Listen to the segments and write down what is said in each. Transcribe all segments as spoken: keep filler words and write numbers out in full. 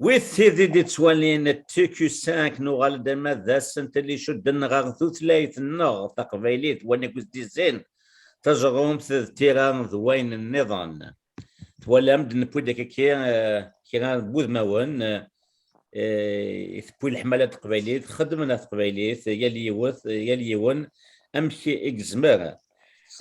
Wid tid i d-ittwalin T Q cinq, nuɣal-d ama d asentel icudden ɣer tutlayt-nneɣ taqbaylit, win i s-d-izzin tajerrumt d tira d wayen nniḍen. Twalam-d, newwi-d akka kra, eh, kra n wudmawen, eh, eh, i tewwi leḥmala n teqbaylit, xeddmen ɣef teqbaylit, yal yiwet, yal yiwen amek i yezmer.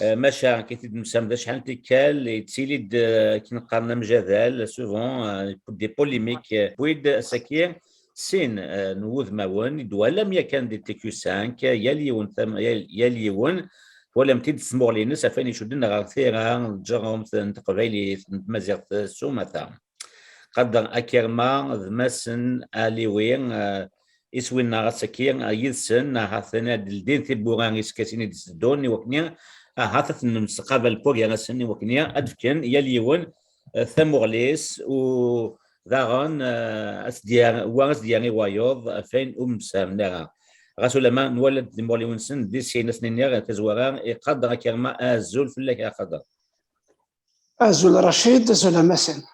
Eh, maca, akken i t-id-nemsam d acḥal n tikkal, yettili-d, eh, akken qqaren amjadal, souvent, eh, des polémiques, eh, wid ass-agi sin, eh, n wudmawen i d-twalam yakan di T Q cinq, yal yiwen tam-, yal, yal yiwen twalam-t-id s tmuɣli-ines ɣef wayen icudden ɣer tira n tjerrumt n teqbaylit n tmaziɣt s umata. Qader Akirma d Massen Aliwi, eh, iswi-nneɣ ass-agi, eh, yid-sen, ahat ad ldin tiwwura i tsekkadin i d-iteddun, i wakken ahat ad ten-nemseqabal gar-asen, i wakken ad d-fken yal yiwen, eh, tamuɣli-s, u daɣen, eh, ad s-d-yerr, wa ad s-d-yerr i wayeḍ ɣef wayen ur msefhamen ara. Ɣas ulamma nwala-d timuɣliwin-nsen di sin, ad sen-iniɣ tazwara i Qader Akirma, azul fell-ak a Qader. Azul Racid, azul a Massen.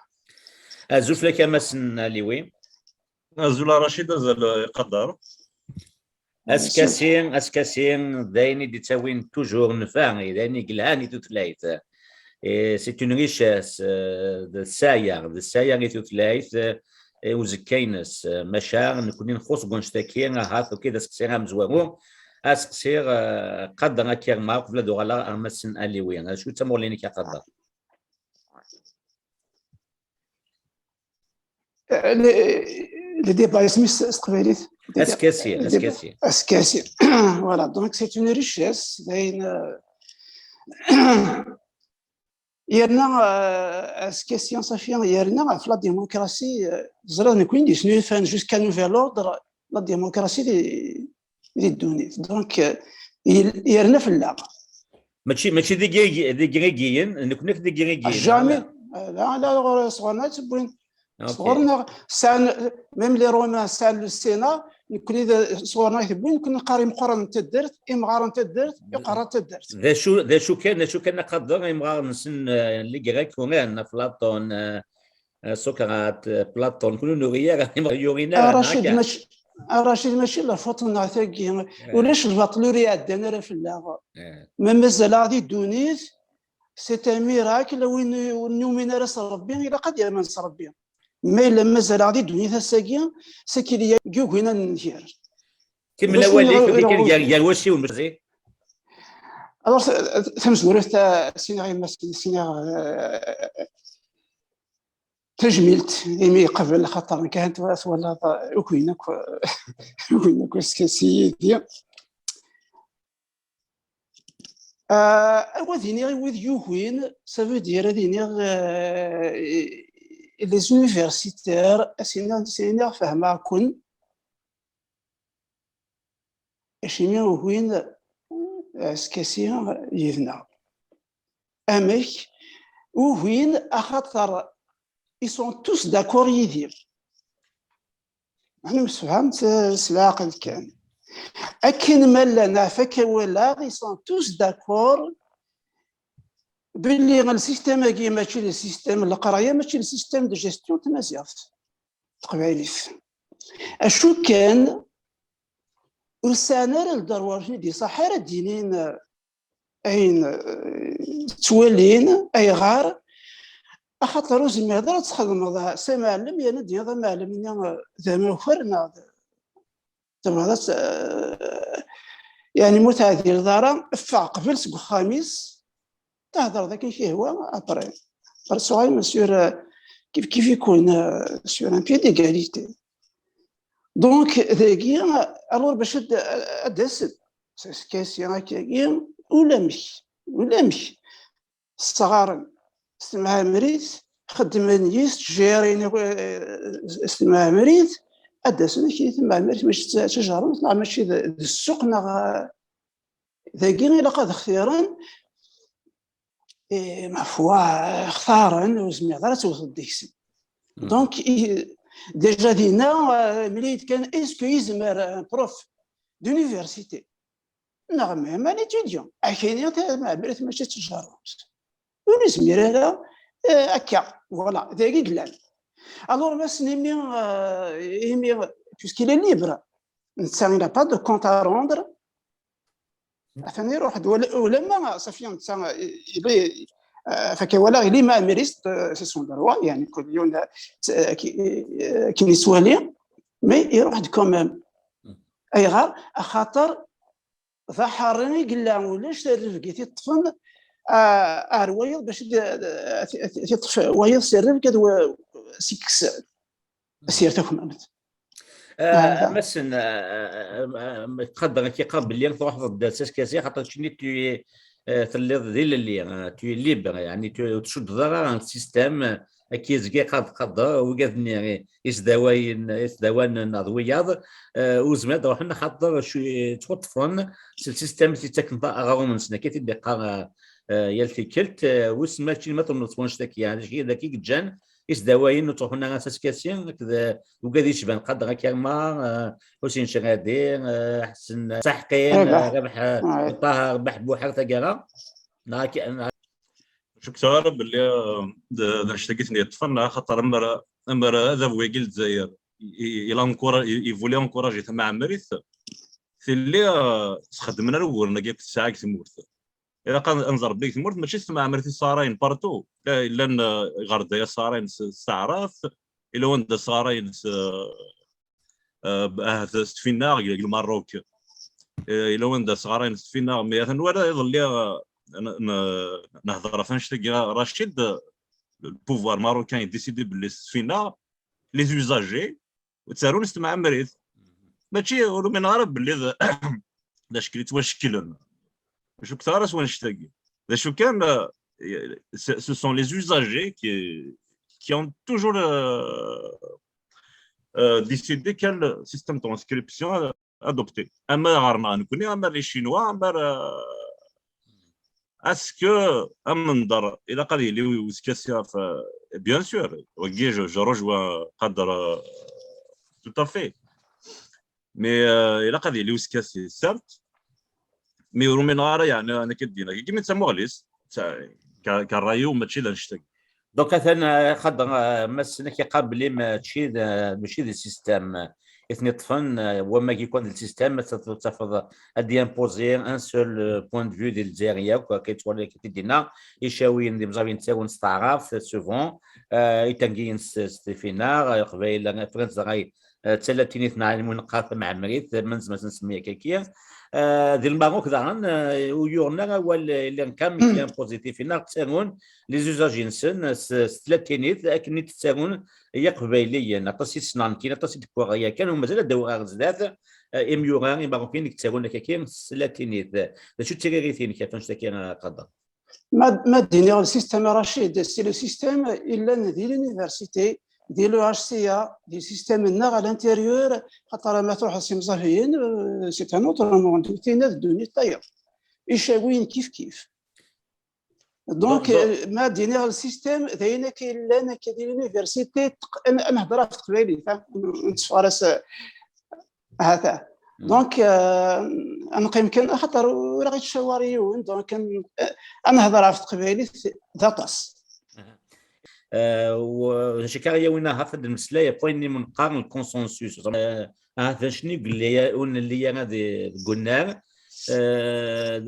Azul fell-ak a Massen Aliwi. Azul a Racid, azul a Qader. Askasi, askasi, d ayen i d-ittawin toujours nnfeɛ, d ayen i yelhan i tutlayt. Et c'est une richesse, euh, d ssaya, d ssaya i tutlayt, eh, uzekka-ines. Eh, maca, nekkni nxuṣ deg wannect-agi, ahat, ok, d aseqsi amezwaru. Aseqsi, eh, Qader Akirma, qbel ad uɣaleɣ ɣer Massen Aliwi. Acu d tamuɣli-inek a Qader? Eh, le, le débat, isem-is s teqbaylit? Askasi, le débat. Askasi. Askasi. Voilà, donc c'est une richesse, d ayen, euh, yerna, euh, askasi, safi, yerna ɣef la démocratie, euh, ẓriɣ nekkni d isnulfan jusqu'à nouvel ordre, la démocratie di, di ddunit. Donc, euh, yel-, yerna fell-aɣ. Mačči, mačči d igi-, d igrigiyen, nekkni akk d igrigiyen. Jamais. Ala. Euh, la, la, ɣur-, sɣur-neɣ i tt-wwin. Ok. Sɣur-neɣ, sɛan, même les Romains, sɛan le Sénat, nekkni d, sɣur-neɣ i t-wwin, nekkni neqqar imeqqranen n taddart, imɣaren n taddart, d-, iqerra n taddart. D acu, d acu kan, d acu kan a Qader, imɣaren-nsen, eh, les Grecs, uran, Aflaṭun, eh, eh, Socrate, eh, Platon, nekkni ur nuri ara, ur yurin ara, a Racid, neɣ akka? Mačči, a Racid, mačči la faute-nneɣ tagi. Eh. Ulac lbaṭel ur iɛeddan ara fell-aɣ. Eh. Ma mazal-aɣ di ddunit, c'est un miracle, win ur numin ara s Rebbi, ilaq ad yamen s Rebbi. Ma yella mazal-aɣ di ddunit ass-agi, c'est qu'il y a yugin ad nenger. Kemmel awal-ik, gar, gar wasiwen, mačči. Alors, tamezwarut, siniɣ yemma-s, siniɣ, euh, tajmilt imi yeqbel, xaṭer nekk ahat twalaḍ, euh, ukin akk, ukin akk askasi yid-i. Euh, ad iniɣ i wid yugin, ça veut dire ad iniɣ, euh, les universitaires, ad s-iniɣ, ad s-iniɣ fehmeɣ-ken, acimi ugin, euh, askasi yid-neɣ. Amek? Ugin axaṭer ils sont tous d'accord yid-i. Nemsefham s, s leɛqel kan. Akken ma llan, ɣef akka walaɣ, ils sont tous d'accord belli le système-agi mačči le système n leqraya, mačči le système de gestion n tmaziɣt, teqbaylit. Acu kan, ur sɛan ara lderwa, ur ten-id-iṣaḥ ara d-inin, eh, ayen, eh, ttwalin, ayɣer? Axaṭer ur zmireḍ ara ad txedmeḍ s amɛellem, yerna ad d-tiniḍ amɛellem-nni, eh, d amakar neɣ d, tebɣiḍ ad t-, eh, yeɛni ma ur teɛdileḍ ara, ffeɣ qbel seg uxxam-is, tehḍreḍ akken k-ihwa, après. Après, soyez sur, euh, kif kif ikun, euh, sur un pied d'égalité. Donc, dagi, alors, bac ad, ad d-asen, s, s kasi akkagi, ulamek, ulamek, sɣaren s temɛemrit, xeddmen yis, ttjirin, euh, s temɛemrit, ad d-asen akkin i temɛemrit, mačči d ta-, d tajerrumt, neɣ mačči d, d ssuq, neɣ, euh, dagi ilaq ad xtiren, eh, ma foi, xtaren, ur zmireḍ ara ad tewteḍ deg-sen. Mhm. Donc, i-, déjà dinna, eh, mlil kan, est-ce que yezmer un prof d'université, neɣ même un étudiant, ad k-yini tamɛemrit mačči d tajerrumt? Ur nezmir ara, eh, akka. Voilà, dagi i yellan. Alors, massen imi, euh, imi, puisqu'il est libre, netta, il n'a pas de compte à rendre. Atan iruḥ-d, wala, ulamma safi netta, il est, euh, fakka wala, il est maɛmirist, euh, c'est son droit, yani, kul yiwen, euh, ki, euh, ki yettwali, mais iruḥ-d quand même. Ayɣer? Axaṭer d aḥerri i yella, ulac tarrevgit i ṭṭfen, ah, ar wayeḍ bac ad, ad, ad, ad iṭṭef wayeḍ s rrevg ad wa-, s-ikkes, s yir takmamt. Ah, massen, ah, ah, ah, ah, qadder ad k-iqabel belli truḥeḍ-d s askasi, xaṭer keččini tu es, ah, telliḍ d ilelli, ah, tu es libre, yani tu, ur tcuddeḍ ara un système, ah, ad k-yezga qad-, qadder, wigad-nni, isdawayen, isdawanen, neɣ d wiyaḍ, ah, ur zmiren ad ruḥen, xaṭer cu-, ttwaṭṭfen s lsistem i ttaken aɣrum-nsen, akka i t-id-iqqar, ah, ah, yal tikkelt, ah, wissen ma keččini ma tumneḍ s wannect-agi, yani, d acu i yeǧǧan isdawayen ur ttruḥun ara s askasi, akked, eh, wigad yecban qadder Akerma, eh, Ḥusin Cerradi, eh, Ḥsen Saḥqi, eh, Rabeḥ, eh, Ṭaher, Rabeḥ Buḥer taggara. Neɣ ak-, neɣ Ur cukkteɣ ara belli, eh, d, d annect-agi i ten-yeṭṭfen, axaṭer ammer, ammer adabu-agi n Lezzayer, i, i, il a encoura-, i, il voulait encourager tamɛemmrit, tili, eh, sxedmen ara uguren-agi akked tesɛa deg tmurt. Ilaq ad, ad nẓer belli deg tmurt mačči s tmeɛmrit i sɣarayen partout. La, llan, eh, ɣer Daya sɣarayen s, s taɛrabt, ila wanda sɣarayen s, eh, eh, ahat s tfinna deg, deg Lmerruk. Eh, ila wanda sɣarayen s tfinna, mi atan wala iḍelli, eh, n-, n-, nehder ɣef annect-agi, Rachid, eh, le pouvoir marocain décidé belli s tfinna, les usagers, ur ttarun s tmeɛmrit. Mačči, ur umineɣ ara belli d, d acekkel i ttwacekklen. Ur cukkteɣ ara s wannect-agi. D acu kan, euh, ce, ce sont les usagers qui, qui ont toujours, euh, euh, décidé quel système de transcription adopter. Ama ɣer-neɣ nekkni, ama les Chinois, ama, euh, est-ce que amendar ilaq ad yili uskasi ɣef, bien sûr, wagi je, je rejoins Qader, euh, tout à fait. Mais, euh, ilaq ad yili uskasi, certes, mais ur umineɣ ara, yeɛni, nekk ad d-iniɣ. Imi d tamuɣli-s, d ta-, ka, ka ṛṛay-iw mačči d annect-agi. Donc, atan, euh, xader, euh, massen ak iqabel mačči d, mačči d système i ten-iṭṭfen, euh, wamag ikwan d système, ad tafeḍ ad d-imposer un seul, euh, point de vue di Lezzayer yakk, akka yettwali akka t-id-yenna, icawiyen d imẓabiyen ttarun s taɛrabt, souvent, euh, itangiyen s, s tfinna, euh, Leqbayel, euh, Fransa, euh, d talatinit neɣ almi neqqar tamɛemmrit, ma nezmer ad nsemmi akka-kki. Euh, di Lmerruk daɣen, euh, ur yuɣen ara awal, euh, llan kam, llan positif, neɣ ttarun les usages-nsen s, s tlatinit, akken i d-ttarun Iqbayliyen. Aṭas i ssneɣ nekkini, aṭas i d-kkreɣ yakan, u mazal ad d-awiɣ ɣer zdat, euh, imyura imerrukiyen i yettarun akka-kki s tlatinit. D acu d tiririt-inek ɣef wannect-agi, euh, Qader? Ma, ma d-iniɣ le système Rachid, c'est le système yellan di l'université, di l'U H C A, di système-nneɣ à l'intérieur, xaṭer ma truḥeḍ s imẓabiyen, euh, c'est un autre monde, tinna d ddunit tayeḍ. Icawiyen kif kif. Donc, donc, donc, euh, ma d-iniɣ le système, d ayen akka yellan akka di l'université, tq-, ad, ad nehder ɣef teqbaylit, ha? Ad netteffeɣ ara s, Hata. Donc, euh, ad neqqim kan, axaṭer ur aɣ-yettcawar yiwen, donc, euh, ad nehder ɣef teqbaylit d aṭas. Euh, u, d acu akka yawin ahat ad nmeslay ɣef wayen i neqqar le consensus. Euh, ahat d acu i yelli, ur nelli ara di, deg unnar. Euh, d,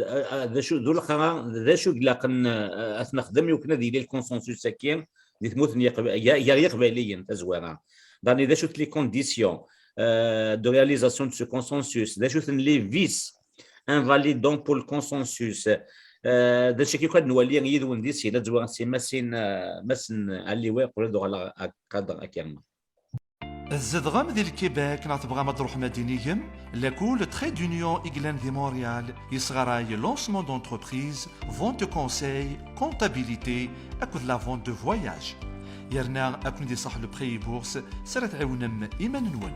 d acu, d ulxara, d acu i ilaqen, euh, ad t-nexdem i wakken ad yili le consensus-agi di tmurt n Yiqba-, gar, gar Yiqbayliyen, tazwara. Dani, d acu-t les conditions, euh, de réalisation de ce consensus? D acu-ten les vices invalidants pour le consensus? Euh, d acu akka ad nwali yid-wen di sin, ad zwireɣ si Masin, euh, Masin Aliwa, qbel ad uɣaleɣ ɣer Qader Akerma. Tzedɣem di Lkibek neɣ tebɣam ad truḥem ad d-inigem? Lakul Trait d'Union i yellan di Montréal yesɣaray lancement d'entreprise, vente de conseil, comptabilité akked la vente de voyage. Yerna ad ken-id-iṣaḥ le prêt et bourse s ara tɛiwnem iman-nwen.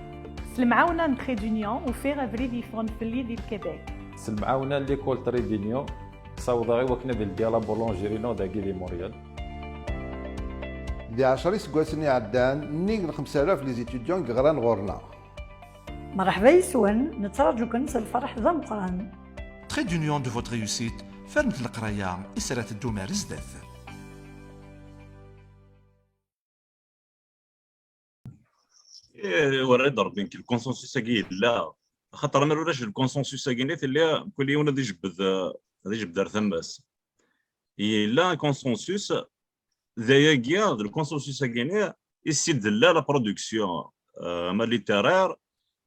S lemɛawna n Trait d'Union, ufiɣ abrid yeffɣen fell-i di Lkibek. S lemɛawna n l'école Trait d'Union, ssawḍeɣ i wakken ad ldiɣ la boulangerie-inu dagi di Montréal. Di ɛecra iseggasen iɛeddan, nnig n xemsa alaf les étudiants i yeɣran ɣur-neɣ. Mṛeḥba yes-wen, nettraǧu-ken s lferḥ d ameqqran. Trait d'Union de votre réussite, fernet leqraya i s ara teddum ar zdat. Eh, werra-d Rebbi nekk, le consensus-agi yella. Axaṭer ma ulac le consensus-agi-nni, tella mkul yiwen ad ijebbed, eh, ad ijebbed ar tama-s. Yella consensus, d ayagi, d le consensus-agi-nni, i s-id-tella la production, eh, ama littéraire,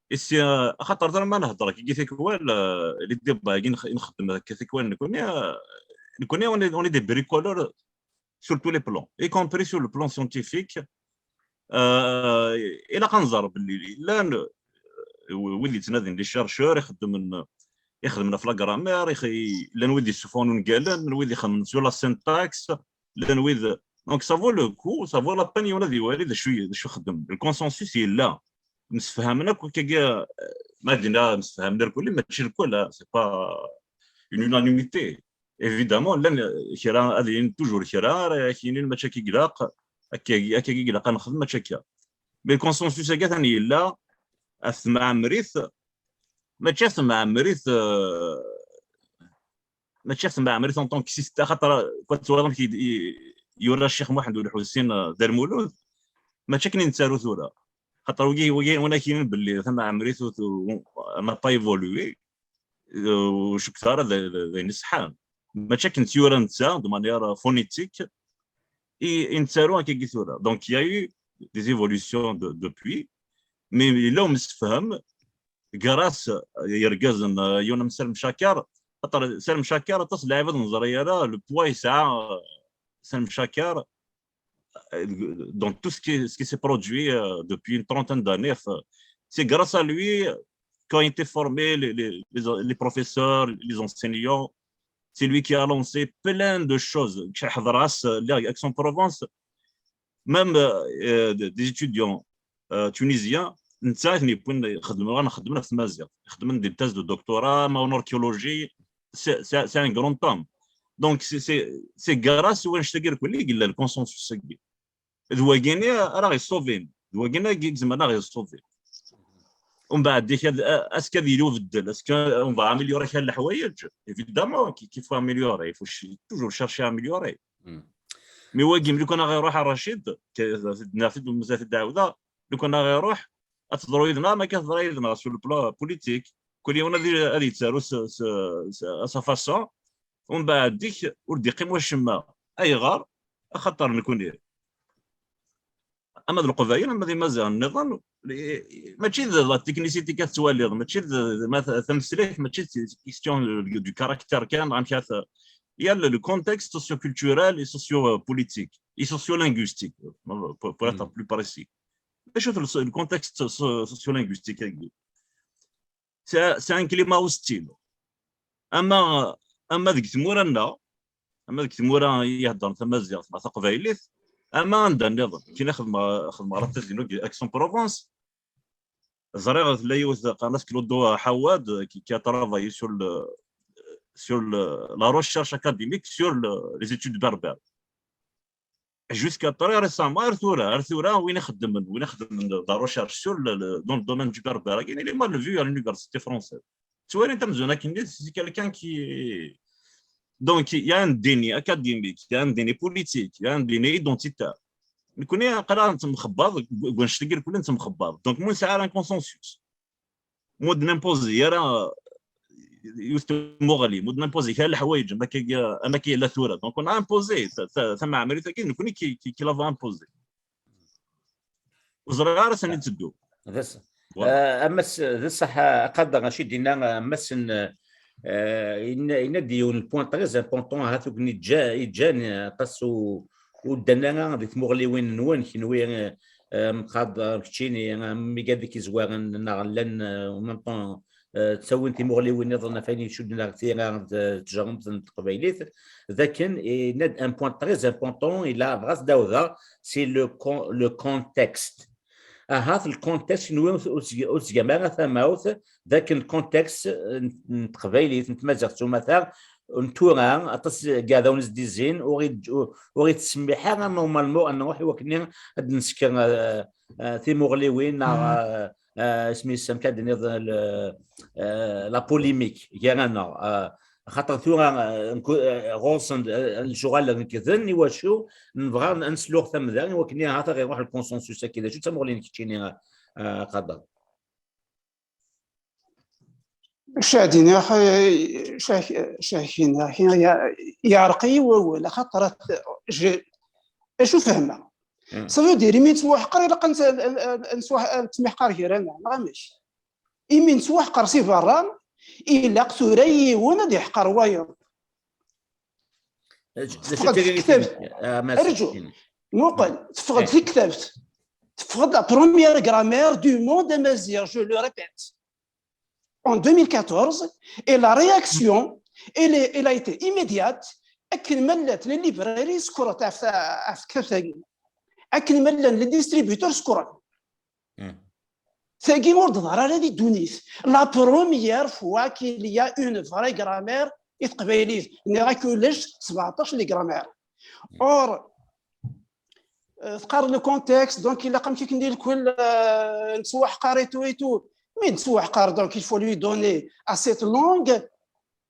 i s-, eh, axaṭer tura ma nehder kiki tikwal, eh, les débats-agi nx-, i nxeddem akka tikwal nekni, eh, nekni on est, on est des bricoleurs sur tous les plans, y compris sur le plan scientifique. Euh, ilaq ad nẓer belli llan, euh, wid yettnadin, les chercheurs, ixeddmen, ixeddmen ɣef la grammaire, ix-, llan wid yessufɣen ungalen, llan wid ixeddmen sur la syntaxe, llan wid, donc ça vaut le coup, ça vaut la peine yiwen ad iwali d acu, d acu ixeddem. Le consensus yella. Msefhamen akk, akkagi, euh, ma d-nniɣ msefhamen irkelli, mačči irkelli, hein, c'est pas une unanimité. Évidemment, llan kra ad yinin toujours kra, ara ak-yinin mačči akka i ilaq, akka, akka i ilaq ad nexdem, mačči akka. Mais le consensus-agi atan yella, ad t-temɛemrit, mačči ad t-temɛemrit, euh, mačči ad t-temɛemrit en tant que système, axaṭer, quoi, tura, amek i, i, yura Ccix Muḥend Ulḥusin, euh, Dda Lmulud, mačči akken i nettaru tura. Xaṭer wigi, wigi, win ak-yinin belli tamɛemrit ur tu-, n'a pas évolué, euh, ur cukkeɣ ara d, d, d ayen iṣeḥḥan. Mačči akken tt-yura netta, de manière phonétique, i, i nettaru akkagi tura. Donc, il y a eu des évolutions de, depuis, mais yella umsefham, grâce i yergazen, euh, yiwen am Salem Chaker, xaṭer Salem Chaker, aṭas n lɛibad ur neẓri ara le poids yesɛa, euh, Salem Chaker, euh, dans tout ce qui, ce qui s'est produit, euh, depuis une trentaine d'années. Enfin, c'est grâce à lui qu'ont été formés les, les, les, les professeurs, les enseignants. C'est lui qui a lancé plein de choses. Aix-en-Provence, même, euh, des étudiants, euh, tunisiens, netta i ten-yewwin xedmen, ɣa nxeddmen ɣef tmaziɣt. Xedmen des thèses de doctorat, ma en archéologie, c'est, c'est, c'est un grand homme. Donc, c'est, c'est, c'est grâce i wannect-agi irkelli i yella le consensus-agi. D wagini ara ɣ-yessuvin. D wagini i izemren ad ɣ-yessuvin. Umbeɛd, dik, ad, est-ce que ad yili ubeddel? Est-ce que on va améliorer kra n leḥwayeǧ? Évidemment qu'il, qu'il faut améliorer. Il faut ch-, toujours chercher à améliorer. Hmm. Mais wagi, lukan ad ɣ-iruḥ a Racid, k-, d-nniɣ-t-id, mazal ad t-id-ɛawdeɣ, lukan ad ɣ-iruḥ, ad teḍru yid-neɣ, ma akka teḍra yid-neɣ sur le plan politique. Kul yiwen ad, ad yettaru s, s, s, à sa façon. Umbeɛd dik ur d-iqqim wacemma. Ayɣer? Axaṭer nekni, ama d Leqbayel, ama d Imaziɣen nniḍen, mačči d la technicité kan tettwaliḍ, mačči d, d ma t-, tameslayt, mačči d question du, du caractère kan, amek ara t-, il y a le, le contexte socio-culturel et socio-politique, et socio-linguistique, pour, pour être plus précis. D acu-t le, le contexte so-, socio-linguistique-agi? C'est, c'est un climat hostile. Ama, ama deg tmura-nneɣ, ama deg tmura i iheddren tamaziɣt neɣ taqbaylit, ama anda nniḍen. Kina xedmeɣ, xedmeɣ la thèse-inu deg Aix-en-Provence. Ẓriɣ tella yiwet qqaren-as Claude Hawad, qui, qui a travaillé sur le, sur le, la recherche académique sur le, les études berbères. Jusqu'à très récemment, ar tura, ar tura, win ixeddmen, win ixeddmen de la recherche sur le, le, dans le domaine du berbère, il est mal vu à l'université française. Tettwaliḍ amzun akken, c'est quelqu'un qui, donc, il y a un déni académique, il y a un déni politique, il y a un déni identitaire. Nekni aql-aɣ nettemxebbaḍ, deg, deg wannect-agi irkelli nettemxebbaḍ. Donc, ma ur nesɛi ara un consensus, ma ur d-nimpozi ara yiwet tmuɣli, ma ur d-nimpozi kra n leḥwayeǧ, am akka, am akka yella tura. Donc, on a imposé ta-, ta-, tamɛemrit-agi, nekni qui, qui, qui l'avons imposé. Ur ẓriɣ ara sani nteddu. D as-, Voilà. Euh, a Mass, d ṣṣeḥ, a Qader, acu i d-yenna, euh, Mass n, euh, yenna, yenna-d yiwen n point très important, ahat ur ken-iǧǧa-, iǧǧan, euh, aṭas u-, ur ddan ara di tmuɣliwin-nwen, kenwi, euh, euh, Mqader, keččini, euh, Migad i k-izwaren, neɣ llan, euh, en même temps, euh, ttawin timuɣliwin niḍen ɣef ayen icudden ar tira d tjerrumt n teqbaylit, d akken, yenna-d un point très important, ila bɣa s-d-awdeɣ, c'est le con-, le contexte. Ahat le contexte, kenwi ur, ur, ur tgam ara tamawt d akken le contexte n, n teqbaylit, n tmaziɣt s umata, n tura, aṭas n yiɛdawen i s-d-izzin, ur i-, ur, ur ittsemmiḥ ara normalement ad nruḥ i wakken ad d-nesker, euh, euh, timuɣliwin, neɣ, euh, euh, isem-is, amek ad d-tiniḍ, le, euh, la polémique gar-aneɣ, euh, Xaṭer tura, eh, nku-, eh, ɣur-sen, eh, lecɣal rekden, iwacu nebɣa ad nesluɣ tamda, i wakken ahat ad iruḥ lkonsensus-agi. D acu d tamuɣli-nnek keččini, eh, eh, Qader? Cahdi, neɣ, eh, cah-, cahdi, neɣ, ya-, yeɛreq-iyi wawal, axaṭer at-, je-, acu fehmeɣ? Mm. Ça veut dire, imi nettwaḥqer, ilaq ad nett-, ad, ad, ad nettwaḥ-, ad nettemyeḥqar gar-aneɣ, neɣ amek? Imi nettwaḥqer si berra, ilaq tura yiwen ad yeḥqer wayeḍ. D acu Teffeɣ-d d tagi tektabt. Ah, Mass Arǧu. Kini. Muqel, teffeɣ-d Eh. tektabt. Teffeɣ-d la première grammaire du monde amazigh, je le répète. En deux mille quatorze, et la réaction, elle, est- elle a été immédiate, akken ma llant les librairies sekkṛent ɣef, ɣef tektabt-agi. Akken ma llan les distributeurs sekkṛen. Mm. Tagi ur d-teḍra ara di ddunit. La première fois qu'il y a une vraie grammaire i teqbaylit. Nniɣ-ak ulac sebɛeṭṭac les grammaires. Or, euh, teqqar le contexte, donc ilaq amek akken di lkul, euh, nettwaḥqar et tout et tout. Mais nettwaḥqar, donc il faut lui donner à cette langue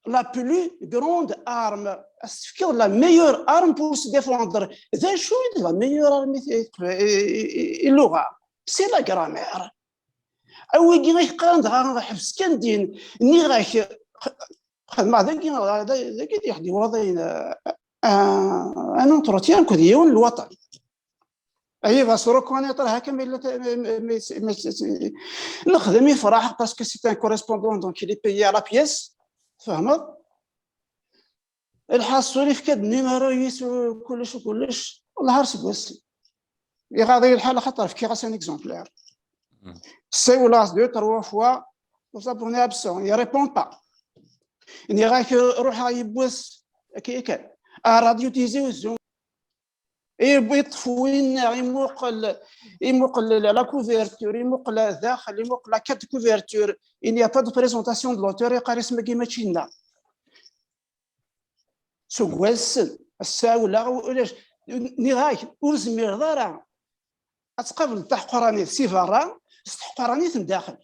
la plus grande arme. As-tefkiḍ la meilleure arme pour se défendre. D acu i d la meilleure arme i, i, i, i, i lluɣa? C'est la grammaire. A wigi i yeqqaren dɣa ḥbes kan din, nniɣ-ak, xedmeɣ dagi, dagi d iḥdiwa dayen, euh, un entretien akked yiwen n lwaṭan. Ay va se reconnaître haka ma yella ta-, ma, ma, ma, ma, nexdem ifraḥ parce que c'est un correspondant, donc il est payé à la pièce. Tfehmeḍ? Lḥaṣul, ifka-d numéro-is u kullec u kullec. Wellah ar seg wass-n. Iɣaḍ-iyi lḥal axaṭer fkiɣ-as un exemplaire. Mm. Ssiwleɣ-as deux, trois fois, ur s'abonné absent, il répond pas. Nniɣ-ak ruḥeɣ yiwwas, akka kan. À Radio Tizi Uzzu. Iṭṭef winna, imuqel, imuqel la couverture, imuqel daxel, imuqel la carte de couverture. Il n'y a pas de présentation de l'auteur, iqqar isem-agi mačči nna. Seg wass-n, ass-a ula ulac. Nniɣ-ak, ur zmireḍ ara ad tqableḍ taḥeqranit si berra s tḥeqranit n daxel.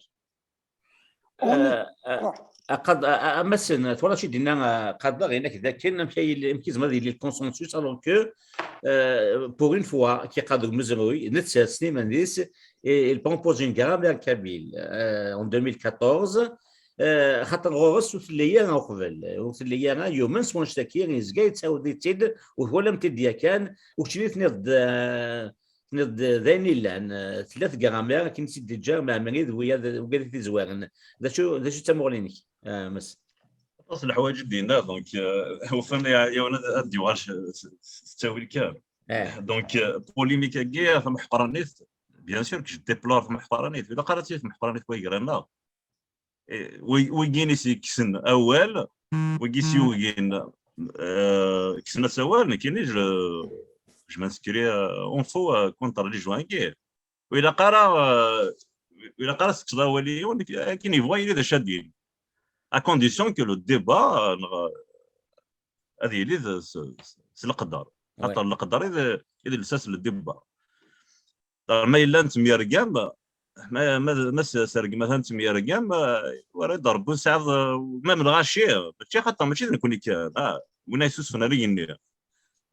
Eh, eh, Qad-, eh, eh, a Mass, twalaḍ acu d-yenna, eh, Qader, yenna-k d akken amek ay yella, amek izmer ad yili le consensus, alors que, eh, pour une fois, ki Qader deg umezruy, netta s liman-is, il propose une grammaire kabyle, eh, en deux mille quatorze, eh, xaṭer ɣur-s ur telli ara uqbel, ur telli ara yumen s wanect-agi, yezga yettɛawed-itt-id, ur twalam-t-id yakan, u keččini tenniḍ-d, eh, tenniḍ-d d ayen illan, eh, tella tgrammaire akken i tt-id-yeǧǧa Mɛemmri d wigad, wigad i t-izwaren. D acu, d acu d tamuɣli-inek, eh, Mass? Aṭas n leḥwayeǧ i d-yenna, donc, eh, ufan ya-, yawen ad, ad d-yuɣal s, s, s ttawil kan. Eh. Donc, eh, polémique-agi, tameḥqranit, bien sûr que je déplore tameḥqranit, ilaq ara tili tameḥqranit wayegran-a. Eh, wi-, wigin i s-yekksen awal, wigi s-yugin, eh, kksen-as awal, nekkini, je, je m'inscris, eh, en faux, eh, contre les gens-agi. Ur ilaq ara, eh, ur ilaq ara tekkseḍ awal i yiwen, akken yebɣa yili d acu ad d-yini. À condition que le débat, eh, neɣ, eh, ad yili d, s, s, s leqder. Ouais. Xaṭer leqder i d, i d lsas n le débat. Ma yella nettemyergam, ma, ma, ma s-, sergem atan nettemyergam, eh, wara d Rebbi tesɛiḍ, eh, même lɣaci, mačči xaṭer, mačči d nekkni kan, ah, win ay susfen ar igenni.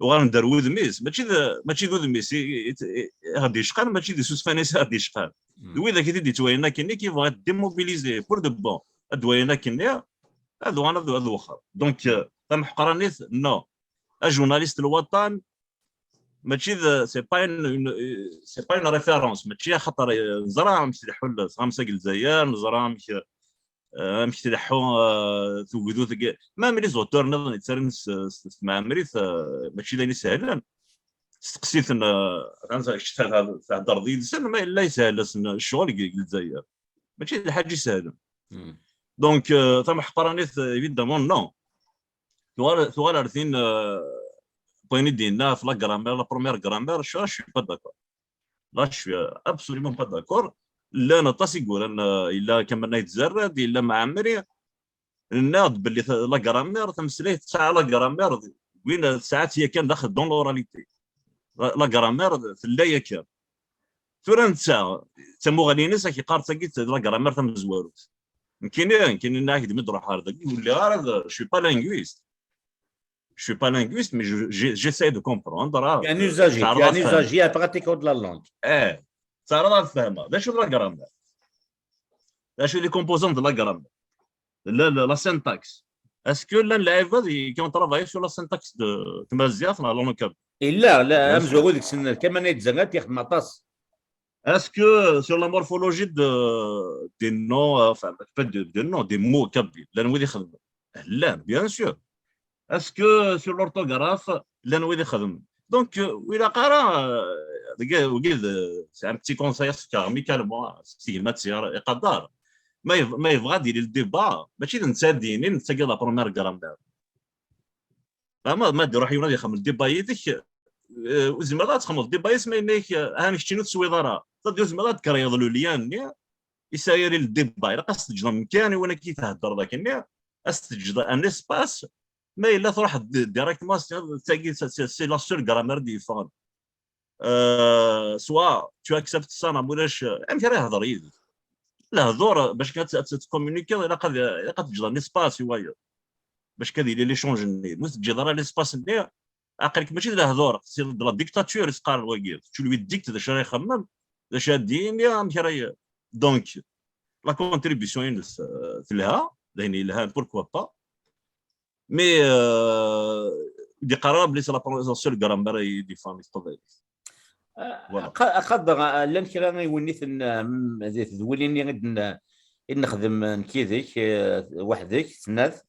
Uɣalen-d ar wudem-is, mačči d, mačči d udem-is i, i, i, i ɣ-d-yecqan, mačči d isusfan-is i ɣ-d-yecqan. Mm. D widak i t-id-yettwayen akkenni, ki yebɣa ad démobiliser pour de bon, ad d-wayen akkenni, ad uɣalen ad, ad wexxer. Donc, eh, tameḥqranit, non. Ajournaliste n lwaṭan, mačči d, c'est pas une, une, c'est pas une référence, mačči axaṭer, eh, neẓra amek tleḥḥu tɣamsa deg Lezzayer, neẓra amek, eh, amek tleḥḥu, eh, tugdut deg, même les auteurs nniḍen yettarran s, s, s tmeɛmrit, eh, mačči d ayen isehlen. Steqsi-ten, eh, atan kečč theddreḍ yid-sen, ma yella yeshel-asen ccɣel deg, deg Lezzayer. Mačči d lḥaǧa isehlen. Mm. Donc, eh, tameḥqranit, eh, évidemment, non. Tuɣal, tuɣal ar tin, eh, wayen i d-yenna ɣef la grammaire, la première grammaire, je, je suis pas d'accord. Là, je suis, euh, absolument pas d'accord. Llan aṭas i yuran, eh, yella Kamal Nait Zerrad, yella Mɛemmri. Nenna-d belli ta-, la grammaire, tameslayt tesɛa la grammaire, d win tesɛa-tt yakan daxel dans l'oralité. La, la grammaire tella yakan. Tura netta, d tamuɣli-ines, ak yeqqar tagi d la grammaire tamezwarut. Nekkini, nekkini nniɣ-ak-d mi d-ruḥeɣ ɣer dagi, ur lliɣ ara d, je suis pas linguiste. Je suis pas linguiste, mais je, je, j'essaie de comprendre. Ah, Tu es un usager, tu es un usager, un pratiquant de la langue. Eh, ttɛaraḍeɣ ad fehmeɣ. D acu d la grammaire? D acu les composants de la grammaire? La, la, la syntaxe. Est-ce que llan lɛibad qui ont travaillé sur la syntaxe de tmaziɣt neɣ la langue kabyle? Yella, la, amezwaru deg-sen Kamel Ayt Zerrat ixdem aṭas. Est-ce que sur la morphologie de, des noms, euh, enfin, pas de, de noms, des mots kabyles, llan wid ixedmen? Llan, bien sûr. Est-ce que sur l'orthographe, llan wid ixedmen? Donc, euh, ur ilaq ara, euh, deg, wigi d, c'est un petit conseil à se faire, amicalement, si gma-tt-, iqadar. Ma yeb-, ma yebɣa ad yili le débat, mačči d netta ad d-yinin, netta la première grammaire. Ma, ma d-iruḥ yiwen ad ixdem le débat yid-k, euh, ur tezmireḍ ad txedmeḍ le débat yid-s, ma yenna-k, euh, ah, keččini ur teswiḍ ara. Ur tezmireḍ ad d-créeḍ le lien-nni, yesɛa yir le débat. Ilaq ad s-teǧǧeḍ amkan i win akka i theddreḍ akkenni, ad s-teǧǧeḍ un espace, ma yella truḥ di-, directement, c'est, c'est, c'est, c'est la seule grammaire i d-yeffɣen. Euh, soit tu acceptes ça, neɣ ma ulac, amek ara yehder yid-k? Lehdur, bac ad t-, ad t-, tcommuniquiḍ, ilaq ad, ilaq ad teǧǧeḍ un espace i wayeḍ. Bac ad yili l'échange-nni. Ma teǧǧiḍ ara l'espace-nni, aql-ik mačči d lehdur, c'est de la dictature, i s-qqaren wagi. Tu lui dictes d acu ara ixemmem, d acu ara d-yini, amek ara y-, donc, la contribution-ines, euh, telha, d ayen yelhan, pourquoi pas. Mais, euh, d-iqqar ara belli c'est la, la seule grammaire i d-yeffɣen di teqbaylit. Voilà. Qa-, qader, euh, llan kra n yiwenniten, euh, m-, di tedwilin-nni i d-n-, i d-nexdem, euh, nekk yid-k, euh, weḥd-k, snat,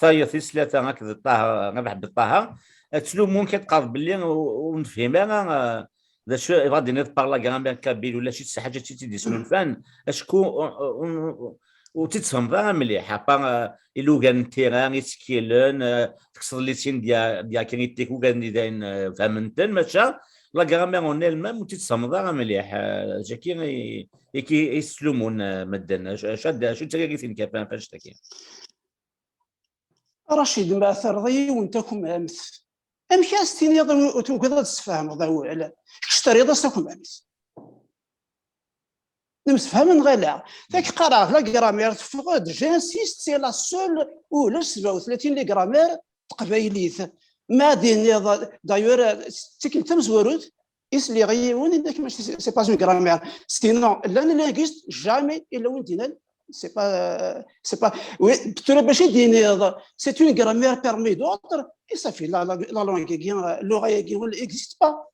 tayeḍ tis tlata akked Ṭaher, Rabaḥ Beṭṭaher, ad ttlumun kan teqqareḍ belli ur, ur nefhim ara, euh, d acu yebɣa ad d-tiniḍ par la grammaire kabyle, ulac-itt ḥaǧa i tt-id-yesnulfan, acku, euh, euh, ur tt-id-tfehmeḍ ara mliḥ, à part, euh, ilugan n tira, isekkilen, euh, tekkseḍ les signes dia-, diacritiques, ugar n dayen, euh, fehmen-ten, maca la grammaire en elle-même ur tt-id-tfehmeḍ ara mliḥ, euh, jaki i, i, i, i s-ttlumun, euh, medden, acu, acu, acu d tiririt-inek ɣef, ɣef annect-agi? Racid, ma terḍi yiwen takumamt, amek ad as-tiniḍ ur tugiḍ ad tessefhmeḍ awal? Kečč terriḍ-as takumamt. Nemsefham neɣ ala? Takk qqareɣ la grammaire teffeɣ-d, j'insiste, c'est la seule, ulac sebɛa u tlatin les grammaires teqbaylit. Ma ad iniḍ, d'ailleurs, d tikkelt tamezwarut i sliɣ i yiwen, yenna-k mačči, c'est pas une grammaire. Sinon, llan les linguistes, jamais yella win d-yennan c'est pas, c'est pas, oui, tura bac i d-tiniḍ c'est une grammaire parmi d'autres, et ça fait la, la, la langue-agi, euh, اللغة-agi, elle n'existe pas.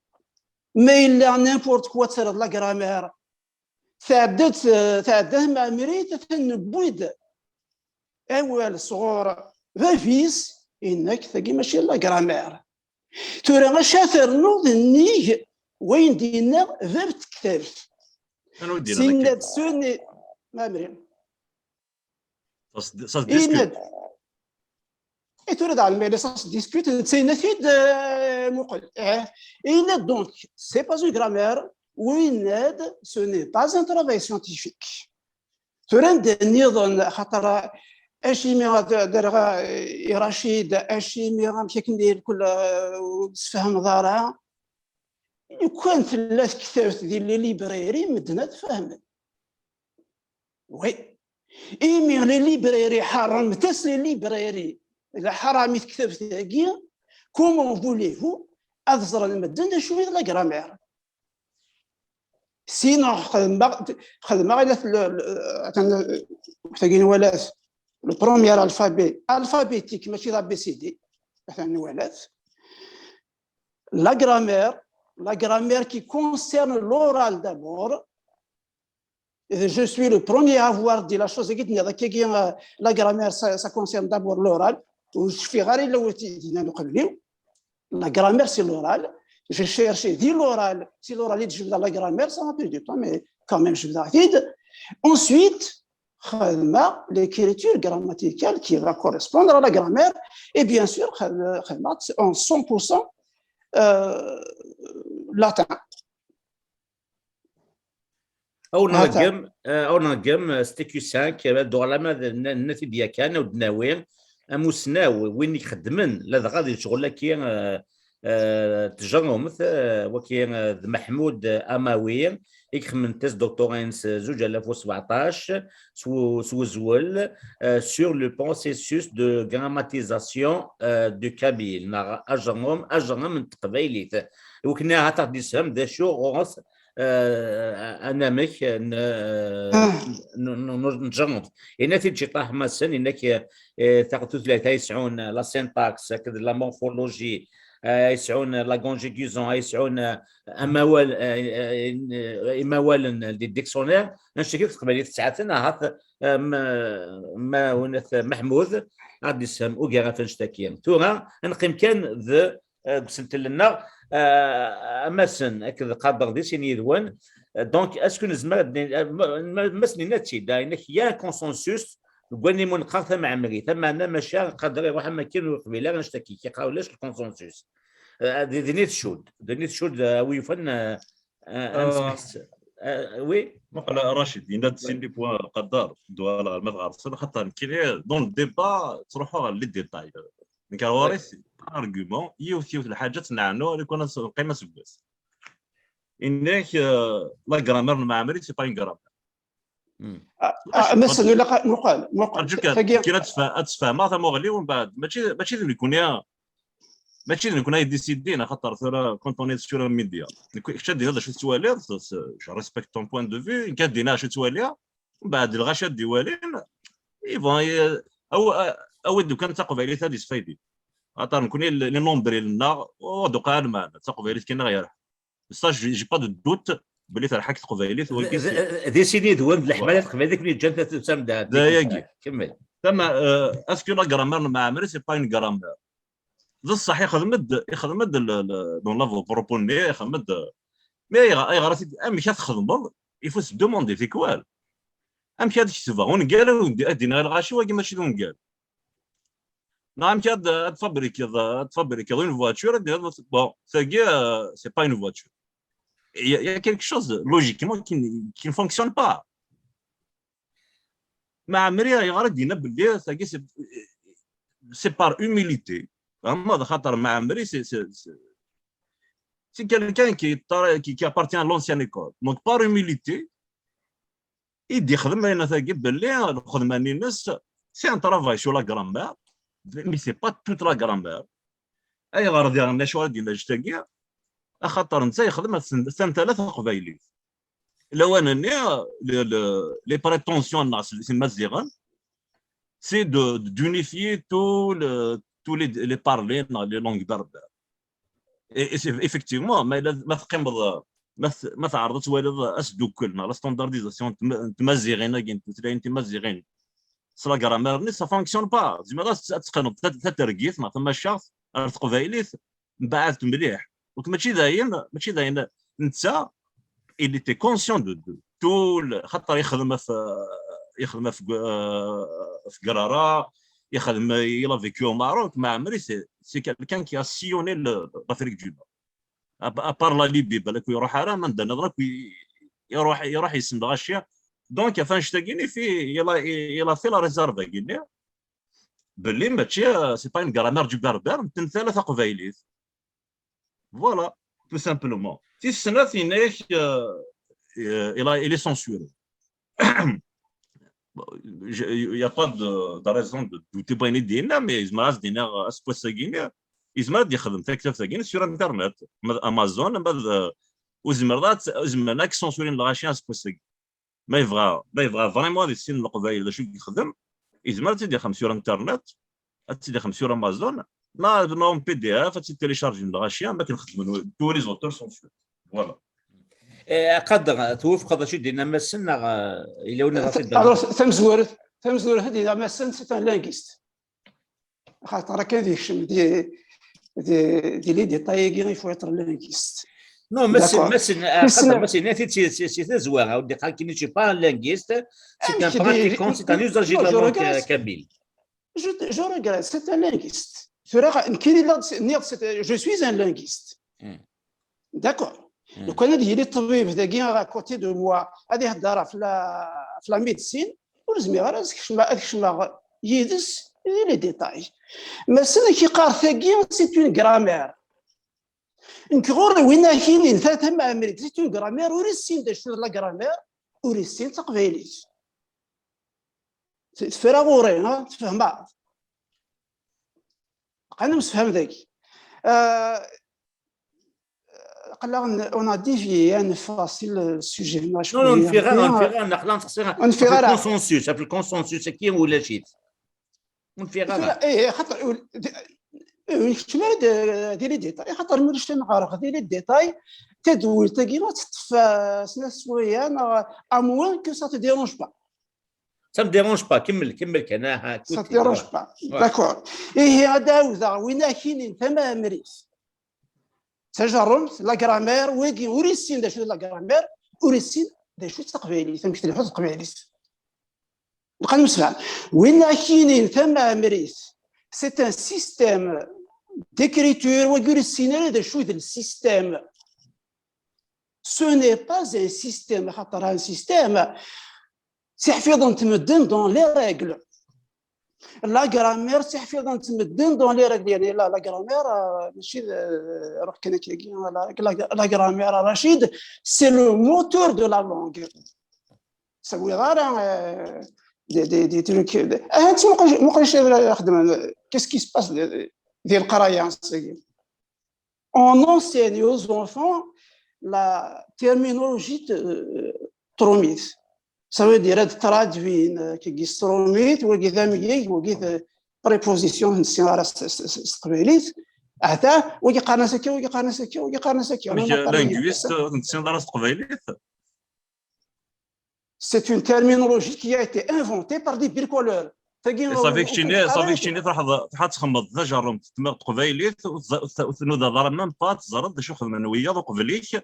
Ma yella n'importe quoi, terreḍ la grammaire, tɛedda-d, euh, tɛedda tmeɛmrit, atan newwi-d awal sɣur bab-is, yenna-k tagi mačči la grammaire. Tura acu ternuḍ nnig wayen d-yenna bab tektabt? Anwa i d-yenna akka? Yenna-d suni, Mamri. Ça se, ça se discute. Yenna-d. I tura d ɛelmi, ça se discute, netta yenna-t-id, euh, muqel. Eh, yenna-d donc, c'est pas une grammaire, ou yenna-d, ce n'est pas un travail scientifique. Tura anda nniḍen, xaṭer acimi ad d-rreɣ i Racid, acimi amek akken di lkul, euh, ur tessefhameḍ ara? Lukan tella tektabt di les librairies, medden ad fehmen. Oui. Imi les librairies ḥeṛṛemt-as les librairies, d aḥram i tektabt-agi, comment voulez-vous ad ẓren medden d acu i d la grammaire? Sinon, xedmeɣ, xedmeɣ ila tl-, atan, tagi nwalat, le premier alphabet, alphabétique, mačči d A B C D, atan nwalat. La grammaire, la grammaire qui concerne l'oral d'abord. Je suis le premier à avoir dit la chose, euh, la grammaire, ça, ça concerne d'abord l'oral. Ur cfiɣ ara illa win i d-yennan uqbel-iw. La grammaire, c'est l'oral. J'ai cherché, dit l'oral, c'est l'oral, j'ai vu dans la grammaire, ça m'a pris du temps, mais quand même, je vous arrête. Ensuite, xedmeɣ l'écriture grammaticale qui va correspondre à la grammaire, et bien sûr, xedmeɣ en cent pour cent, euh, latin. Aw nṛeggem, eh, aw nṛeggem, eh, S T Q cinq, eh, ad d-uɣal ama d n-, n-, n-, t-id yakan, aw d-nawi amusnaw, win i ixeddmen, ladɣa di lecɣel-agi, eh, eh, tjerrumt, eh, waki, eh, d Meḥmud Amawi, i ixedmen thèse doctorat-ines zuǧ alaf u sbeɛṭac s u-, s uzwel, eh, sur le processus de grammatisation, eh, du kabyle, neɣ ajerrum, ajerrum n teqbaylit. Iwakken ahat ad aɣ-d-yessefhem d acu ɣur-s, eh, anamek n, eh, n, n, n, n tjerrumt. Yenna-t-id Ciṭaḥ Massen, yenna-k, eh, taɣ-, tutlayt ay yesɛun la syntaxe akked la morphologie, eh, ay yesɛun la conjugaison, ay yesɛun, eh, amawal, eh, eh, imawalen di dictionnaire, annect-agi akk teqbaylit tesɛa-ten, ahat, eh, ma, ma winat Meḥmud, ad d-yessefhem ugar ɣef annect-agi. Tura, ad neqqim kan d, eh, deg usentel-nneɣ, eh, a Massen akked Qader di sin yid-wen. Eh, donc, est-ce que nezmer ad n-, eh, ma, ma, Massen yenna-tt-id, ah, yenna-k, il y a un consensus deg wayen imu neqqar tamɛemrit, ameɛna maca Qader iruḥ am akken ur yeqbil ara annect-agi, yeqqar ulac le consensus. Eh, d, d nit cud, d nit cud, eh, wi yufan, eh, eh, ad nesmeḥs. Eh, oui. Muqel Racid, yenna-d sin les points Qader, d wala ɣer ma tɣerseḍ, xaṭer nekkini, dans le débat, ttruḥuɣ ɣer les détails. Nekk ar ɣur-i, c'est pas argument, yiwet, yiwet lḥaǧa ad tt-neɛnu, lukan ad s-, neqqim aseggas. Inna-k, euh, la grammaire n Mɛemmri, c'est pas une grammaire. Hmm. Ah, ah, Massen, ilaq, muqel, muqel. Arǧu kan, tagi, kien ad tfa-, ad tfehmeḍ tamuɣli, umbeɛd, mačči, mačči d nekkni, mačči d nekkni ay décidin, axaṭer tura, quand on est sur un média. Nekk, kečč ad d-tiniḍ d acu tettwaliḍ, s-, s-, je respecte ton point de vue, nekk ad d-iniɣ acu ttwaliɣ, umbeɛd lɣaci ad d-iwalin, ils vont, euh, aw-, aw-, awi-d kan taqbaylit ad isfaydi. Axaṭer nekkni, le, le nombril-nneɣ, ur d-uqeɛ lmeɛna, d taqbaylit kan i ɣ-yerḥan. Ça, j'ai, j'ai pas de doute belli terḥa-k teqbaylit, d, wagi d, d sin yid-wen d leḥmala teqbaylit i ken-yeǧǧan tusam-d. D ayagi. Kemmel. Tama, euh, est-ce que la grammaire n Mɛemmri, c'est pas une grammaire? D ṣṣeḥ, ixdem-d, ixdem-d le, le, dans l'avant-propos-nni, ixdem-d, mais ayɣer, ayɣer ad t-id-, amek ad txedmeḍ? Il faut se demander, tikwal. Amek ad ketbeɣ ungal, ad d-, ad d-iniɣ i lɣaci, wagi mačči d ungal. Neɣ amek ad, ad tfabrikiḍ, ad tfabrikiḍ une voiture, ad d-tiniḍ, bon, tagi, euh, c'est pas une voiture. Il y a, il y a quelque chose, logiquement, qui, qui ne fonctionne pas. Mɛemmri, ayɣer i d-yenna belli tagi, c'est, c'est par humilité. Vraiment, d xaṭer Mɛemmri, c'est, c'est, c'est, c'est quelqu'un qui, qui, qui appartient à l'ancienne école. Donc, par humilité, i d-ixdem ayen tagi belli lxedma-nni-ines, c'est un travail sur la grammaire, mais c'est pas toute la grammaire. Ayɣer diɣen acu ara d-yenna tagi? Axaṭer netta yexdem at-, tantala taqbaylit. Lawan-nni, le, le, les prétentions-nneɣ s, s Imaziɣen, c'est de, d'unifier tout le, tous les, les parlers, les langues berbères. Et, et c'est, effectivement, ma, ma teqqimeḍ, ma, t-, ma tɛerḍeḍ ad twaliḍ asdukkel, neɣ la standardisation n tma-, n tmaziɣin-agi, n tutlayin timaziɣin, s la grammaire-nni, ça fonctionne pas. Tzemreḍ ad, ad teqqneḍ tat-, tatergit neɣ tamacaɣt ar teqbaylit, mbeɛd mliḥ. Donc, mačči d ayen, mačči d ayen, netta, il était conscient de, de tout le, xaṭer yexdem af, yexdem af, euh, af Grara, yexdem, il a vécu au Maroc, Mɛemmri, c'est, c'est quelqu'un qui a sillonné le, l'Afrique du Nord. À, à part la Libye, balak ur iruḥ ara, anda nniḍen akk i-, iruḥ, iruḥ yessen lɣaci. Donc, ɣef annect-agi, il fait, il a, il a fait la réserve-agi. Belli mačči, euh, c'est pas une grammaire du berbère, n tantala taqbaylit. Voilà, tout simplement. Tis snat, yenna-yak, euh, euh, il a, il est censuré. Bon, je, il y a pas de, de raison de douter, mais yezmer ad d-iniɣ aseggas-agi, yezmer ad d-yexdem taktabt-agi sur Internet, ma d Amazon, ma d, euh, ur zemreḍ ad, ur zemren ad k-censurin lɣaci aseggas-agi. Ma yebɣa, ma yebɣa vraiment ad issin Leqbayel d acu i yexdem, yezmer ad tt-id-ixdem sur Internet, ad tt-id-ixdem sur Amazon, neɣ, neɣ en P D F, ad tt-id-téléchargen lɣaci, am akken xedmen tous les auteurs sont sûrs. Voilà. Eh, Qader, twufqeḍ acu i d-yenna Massen, neɣ, eh, yella win ara t-id-, alors, tamezwarut, tamezwarut i d-yenna Massen, c'est un linguiste. Xaṭer akken ad yekcem di, di, di les détails-agi, il faut être linguiste. Non, Massen, d'accord. Massen, ah, Massen, Qader, Massen, yenna-t-id si, si, si tazwara, ur d-yeqqar akken, je suis pas un linguiste, c'est un pratiquant, c'est un usager de la langue, euh, kabyle. Je, je regrette, c'est un linguiste. Tura, nekkini la, nniɣ, c'est, je suis un linguiste. Hmm. D'accord. Hmm. Lukan ad yili ṭṭbib dagi à côté de moi, ad ihedder ɣef la, ɣef la médecine, ur zmireɣ ara ad kecmeɣ, ad kecmeɣ yid-s di les détails. Massen ad k-yeqqar tagi, c'est une grammaire. Nekk ɣur-i win akinin ta tamɛemrit, c'est une grammaire, ur issin d acu d la grammaire, ur issin taqbaylit. Tefra ɣur-i, ha, tfehmeḍ. Qan nemsefham dagi. Euh, aql-aɣ n-, on a dévié, hein, neffeɣ si le sujet. Non, non, ur neffiɣ ara, ur neffiɣ ara, aql-aɣ nettqeṣṣir ɣef le consensus, ɣef le consensus-agi ulac-it. Ur neffiɣ ara. Ih, xaṭer, ur, d-, ur nekcem ara d-, di les détails, xaṭer mi ur necfi ɣer di les détails, tadwilt-agi ad teṭṭef, euh, snat swayeɛ, neɣ, à moins que ça te dérange pas. Ça me dérange pas, kemmel, kemmel kan, ah, ah, ça te dérange pas. Ouais. D'accord. Ihi ad d-awdeɣ win akinin tamɛemrit. Tajerrumt, la grammaire, wigi ur issin d acu d la grammaire, ur issin d acu d taqbaylit, amek tleḥḥu teqbaylit. Nqan msefham. Win akinin tamɛemrit, c'est un système d'écriture, wagi ur issin ara d acu d le système. Ce n'est pas un système, xaṭer un système, ttiḥfiḍen-t medden dans les règles. La grammaire, ttiḥfiḍen-t medden dans les règles. Yani, la, la grammaire, euh, mačči d, euh, ruḥ kan akkagi, la, la, la grammaire, Rachid, c'est le moteur de la langue. Sawiḍ ara, euh, des, des, des trucs. Ah, tu, qu'est-ce qui se passe, des, des, on enseigne aux enfants la terminologie, euh, trumite. Ça veut dire ad traduin, euh, kigi s trumit, wagi d amyag, wagi d préposition, nessin ara s, s, s, s teqbaylit. Ata, wagi qqaren-as akka, wagi qqaren-as akka, wagi qqaren-as akka. Amek linguiste, ur tessineḍ ara s teqbaylit? C'est une terminologie qui a été inventée par des bricoleurs. Tagi, ça fait keččini, ça fait keččini truḥeḍ, truḥeḍ txemmeḍ tajerrumt, tma-, teqbaylit, ur tza-, ur tza-, ur tnudaḍ ara même pas, teẓriḍ d acu xedmen wiyaḍ uqbel-ik.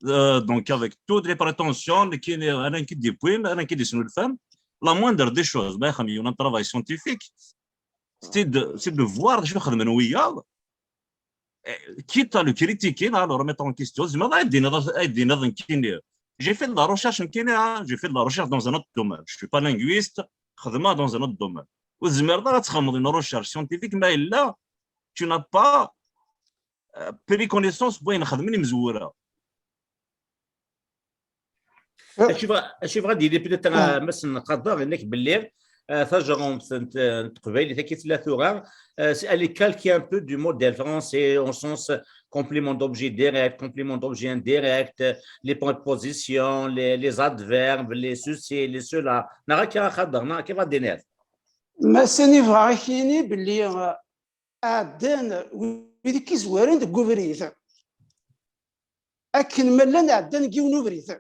Euh, donc, avec toutes les prétentions, nekkini, ayen i k-id-yewwin, ayen i k-id-yesnulfan, la moindre des choses, ma ixdem yiwen un travail scientifique, c'est de, c'est de voir d acu xedmen wiyaḍ, eh, quitte à le critiquer, à le remettre en question. Tzemreḍ ad d-tiniḍ, ad d-tiniḍ nekkini, j'ai fait de la recherche nekkini, hein, j'ai fait de la recherche dans un autre domaine. Je suis pas linguiste, xedmeɣ dans un autre domaine. Ur tezmireḍ ara ad txedmeḍ une recherche scientifique ma yella tu n'as pas, euh, pris connaissance n wayen xedmen imezwura. Acu yebɣa, acu yebɣa ad yili peut-être, euh, Mass Nqader, yenna-k belli, euh, tajerrumt n t-, n teqbaylit akka tella tura, euh, c'est, elle est calquée un peu du modèle français, au sens complément d'objet direct, complément d'objet indirect, euh, les prépositions, les, les adverbes, les ceci, les cela. Neɣ akka, Nqader, neɣ akka i bɣa ad d-tiniḍ? Mass Nqader yebɣa ad k-yini belli, euh, ɛeddan wid i k-izwaren deg ubrid. Akken ma llan ɛeddan deg yiwen ubrid.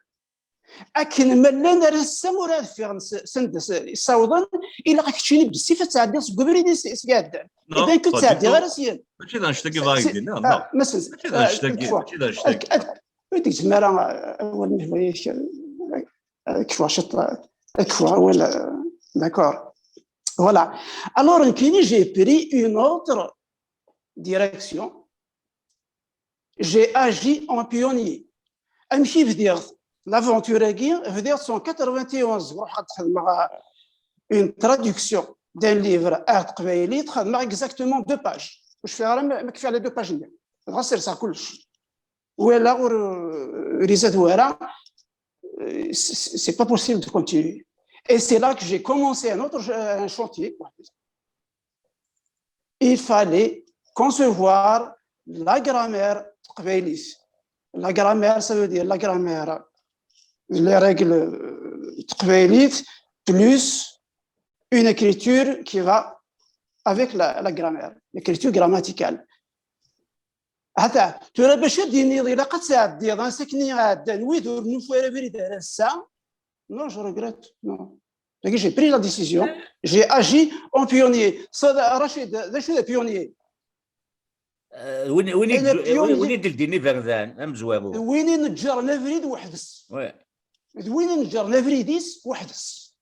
Akken ma llan ar ass-a ur ad ffiɣen s-, send s-, ssawḍen, ilaq keččini bessif ad tɛeddiḍ seg ubrid i s-, i s-iɛeddan. Non, iban kan ur ttɛeddiɣ ara syin. Mačči d annect-agi i bɣiɣ ad k-d-iniɣ, non. Mačči d annect-agi, mačči d annect-agi. Ur d-gzem ara awal-nni, kfu ciṭ, kfu awal, d'accord. Voilà. Alors, nekkini, j'ai pris une autre direction. J'ai agi en pionnier. Amek i bdiɣ l'aventure-agi? Bdiɣ-tt en quatre-vingt-onze, ruḥeɣ ad xedmeɣ, euh, une traduction d'un livre ar teqbaylit, xedmeɣ exactement deux pages. Ur cfiɣ ara ma, ma kfiɣ les deux pages-nni. Dɣa serseɣ kullec. Walaɣ ur, ur izad wara, euh, c'est, c'est pas possible de continuer. Et c'est là que j'ai commencé un autre, un chantier. Il fallait concevoir la grammaire teqbaylit. La grammaire, ça veut dire la grammaire, les règles, euh, teqbaylit, plus une écriture qui va avec la, la grammaire, l'écriture grammaticale. Ata, tura bac ad d-tiniḍ ilaq ad tɛeddiḍ ansa akken i ɛeddan wid ur nufi ara abrid ar ass-a. Non, je regrette, non. Dagi, j'ai pris la décision, j'ai agi en pionnier. Ça, Rachid, d acu d pionnier? Euh, win, win i, eh, d-, pionnier, win i d-ldin iberdan, amezwaru. D win i neǧǧren abrid weḥd-s. Ouais. D win i neǧǧren abrid-is weḥd-s.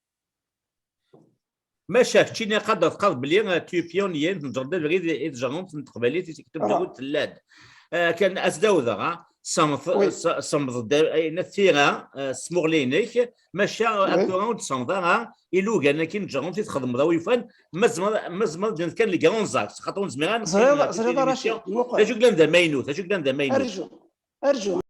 Maca keččini, Nqader, teqqareḍ belli, euh, tu es pionnier, tneǧǧreḍ abrid i tjerrumt n teqbaylit i tikkelt n tella-d. Euh, kan ad s-d-awdeɣ, ah. Semḍ-d ayen tira, smuɣli-inek, maca akka ur d-semḍ ara ilugan akken ǧerrumt i txedmeḍ a wi yufan, ma tzemreḍ ad d-tiniḍ kan les grands axes, xaṭer ur nezmir ara. Ẓriḍ a Racid, d acu yellan d amaynut, d acu yellan d amaynut. Arju, arju,